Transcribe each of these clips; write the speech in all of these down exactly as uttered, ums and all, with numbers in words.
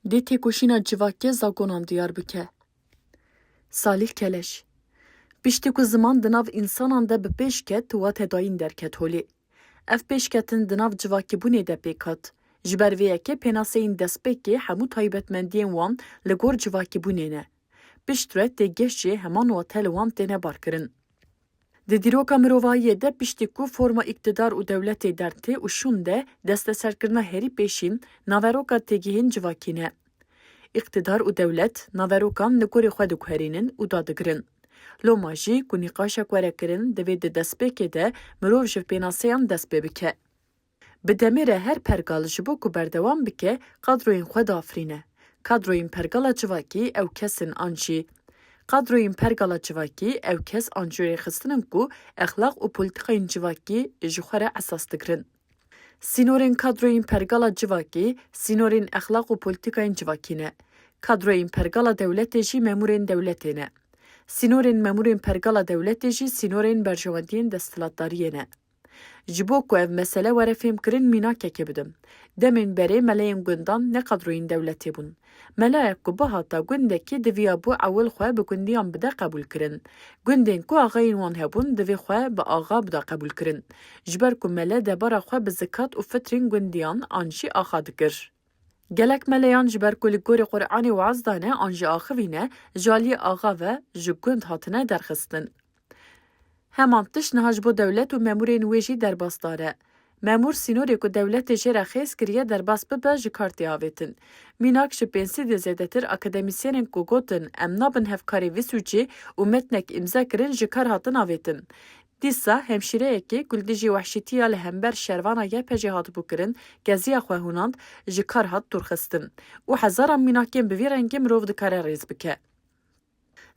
Dê têkoşîna civakê zagonan diyar bike. Salih Keleş. Piştî ku ziman di nav însanan de bi pêş ket, watedayîn derket holê. Ev pêşketin di nav civakîbûnê de pêk hat. Ji ber vê yekê pênaseyên destpêkê hemû taybetmendiyên wan li gor civakîbûnê ne. Piştre têgeh jî heman wate li wan têne barkirin. Di dîroka mirovahiyê de piştî ku forma îktidar û dewletê dertê û şûn de desteserkirina herî pêşîn naveroka têgihên civakî ne. Îqtidar û dewlet naverokan li gorî xwe diguherînin û dadigirin. Loma jî ku nîqaşek were kirin, divê di destpêkê de mirov ji pênaseyan dest pê bike. Bi demê re her pergal ji bo ku berdewam bike, kadroyên xwe diafirîne. Kadroyên pergala civakî ew kes in an jî. Kadroyên pergala civakî ew kes an jî rêxistin in ku exlaq û polîtîkayên civakî ji xwe re esas digirin. Sînorên kadroyên pergala civakî, sînorên exlaq û polîtîkayên civakî ne. Kadroyên pergala dewletê jî memûrên dewletê ne. Sînorên memûrên pergala dewletê jî sînorên berjewendiyên desthilatdariyê ne. Ji bo ku ev mesele were fêmkirin, mînakekê bidim. Demên berê meleyên gundan ne kadroyên dewletê bûn. Melayek ku bihata gundekî diviyabû ewil xwe bi gundiyan bide qebûlkirin. Gundên ku axayên wan hebûn, divê xwe bi axa bida qebûlkirin. Ji ber ku mele debara xwe bi zikat û fitrên gundiyan an jî axa dikir. Gelek meleyan ji ber ku li gorî Qur'anê weaz dane an jî axivî ne, ji aliyê axa ve ji gund hatine derxistin. Heman tişt niha ji bo dewlet û memûrên wê jî derbasdar e. Memûr sînorê ku dewletê jê re xêz kiriye derbas bibe ji kar tê avêtin. Mînak ji pênc sedê zêdetir akademîsyenên ku gotin em nabin hevkarê vî sûcê û metnek îmze kirin ji kar hatin avêtin. Dîsa hemşîreyekê ku li dijî wehşîtiya li hember şervana Y P G hatibû kirin, keziya xwe hûnand, ji kar hat dûrxistin û hezaran mînakên bi vî rengî mirov dikare rêz bike.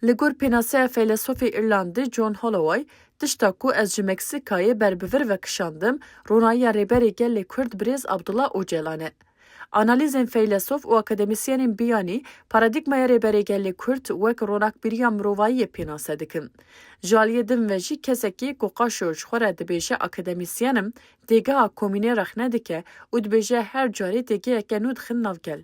Li gor pênaseya feylesofê Îrlandî John Holloway, tişta ku ez ji Meksîkayê ber bi vir ve kişandim, ronayiya Rêberê Gelê Kurd birêz Abdullah Ocalan e. Analîzên feylesof û akademîsyenên biyanî paradîgmaya Rêberê Gelê Kurd wek ronakbîriya mirovayiyê pênase dikin. Ji aliyê din ve jî kesekî ku qaşo ji xwe re dibêje akademîsyen im, têgeha komînê rexne dike û dibêje her carê têgeheke nû dixin nav gel.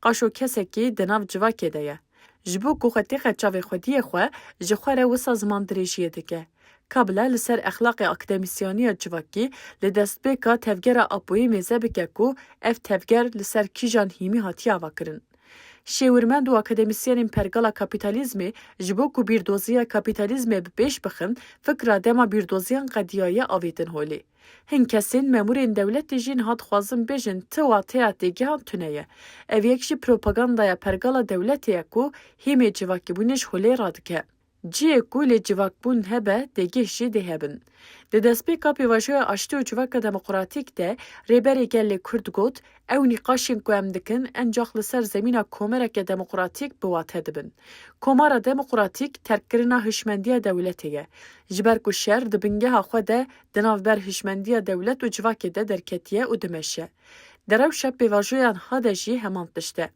Qaşo kesekî di nav civakê de ye. Ji bo ku xwe têxe çavê xwediyê xwe, ji xwe re wisa ziman dirêjiyê dike. Kabile li ser exlaqê akademîsyaniya civakî li destpêka tevgera Apoyê mêze bike ku ev tevger li ser kîjan hîmî hatiye avakirin. Şêwirmend û akademîsyenên pergala kapîtalîzmê ji bo ku bîrdoziya kapîtalîzmê bi pêş bixin, fikra dema bîrdoziyan qediyaye avêtin holê. Hin kesên memûrên dewletê jî niha dixwazin bêjin ti wateya têgehan tune ye. Ev yek jî propagandaya pergala dewletê ye ku hîmê civakîbûnê ji holê radike. Cihê ku lê civakbûn hebe, têgeh jî dê hebin. Di destpêka pêvajoya aştî û civaka demokratîk de Rêberê Gelê Kurd got, ew nîqaşên ku em dikin, encax li ser zemîna komereke demokratîk bi wate dibin. Komara demokratîk terkkirina hişmendiya dewletê ye. Ji ber ku şer di bingeha xwe de di navber hişmendiya dewlet û civakê de derketiye û dimeşe. Di rewşa pêvajoya niha de jî heman tişt e.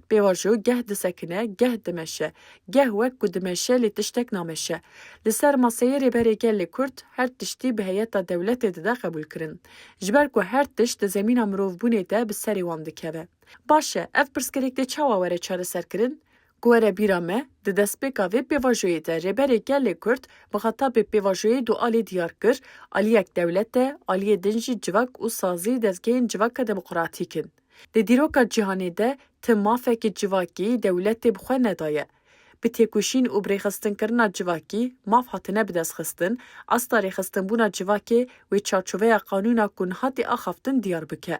Pêvajo geh disekine, geh dimeşe. Geh wek ku dimeşe lê tiştek nameşe. Li ser maseyê Rêberê Gelê Kurd her tiştî bi heyeta dewletê dide qebûlkirin. Ji ber ku her tişt di zemîna mirovbûnê de bi serê wan dikeve. Baş e, ev pirsgirêk dê çawa were çareserkirin? Ku were bîra me, di destpêka vê pêvajoyê de Rêberê Gelê Kurd bi xetabê pêvajoyê du alî diyar kir, aliyek dewlet e, aliyê din jî civak û sazî dezgehên civaka demokratîk in. Di dîroka cîhanê de ti mafekî civakî dewletê bi xwe nedaye. Bi têkoşîn û bi rêxistinkirina civakî maf hatine bidestxistin, asta rêxistinbûna civakê wê çarçoveya qanûna ku niha tê axaftin diyar bike.